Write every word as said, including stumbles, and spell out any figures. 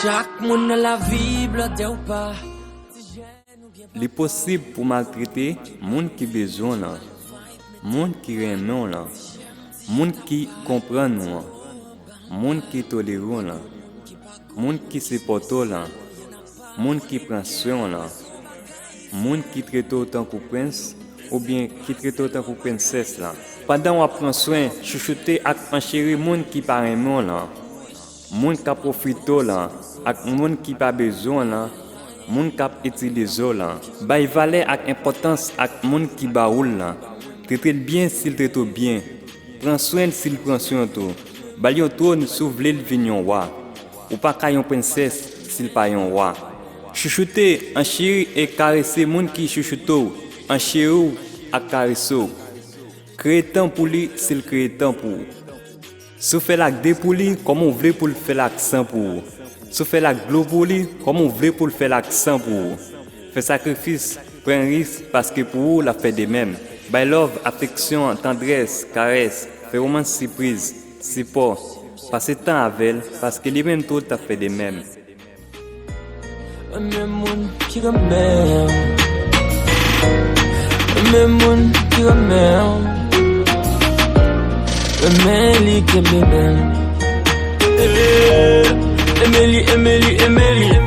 Chak moun nan lavi, blòdè ou pa. Li posib pou maltrete moun ki bezwen w lan, moun ki renmen w lan, moun ki konprann ou an, moun ki tolere w lan, moun ki sipòte w lan, moun ki pran swen w lan, moun ki trete w tankou prens oubyen ki trete w tankou prensès lan. Pandan w ap pran swen, chouchoute ak ancheri moun ki pa renmen w lan, moun k ap pwofite w lan, ak moun ki pa bezwen w lan, moun k ap itilize w lan. Bay valè ak enpòtans ak moun ki ba ou l lan. Trete l byen si l trete w byen. Pran swen l si l pran swen w tou. Ba l yon twòn si w vle l vin yon wa. Ou pa ka yon prensès si l pa yon wa. Chouchoute, ancheri e karese moun ki chouchoute w, ancheri w ak karese w. Kreye tan pou li si l kreye tan pou ou. Si w fè l ak de pou li, kòman w vle pou l fè l ak san pou ou? Si w fè l ak dlo pou li, kòman w vle pou l fè l ak san pou ou? Fè sakrifis, pran risk, paske pou ou, l ap fè de menm. Bay love, afeksyon, tandrès, karès, fè romans sipriz, sipò. Pase tan avè l, paske li menm tou, l t ap fè de menm. Renmen moun ki renmen w. Renmen moun ki renmen w. Renmen li kenbe men l. Renmen li, renmen li, renmen li.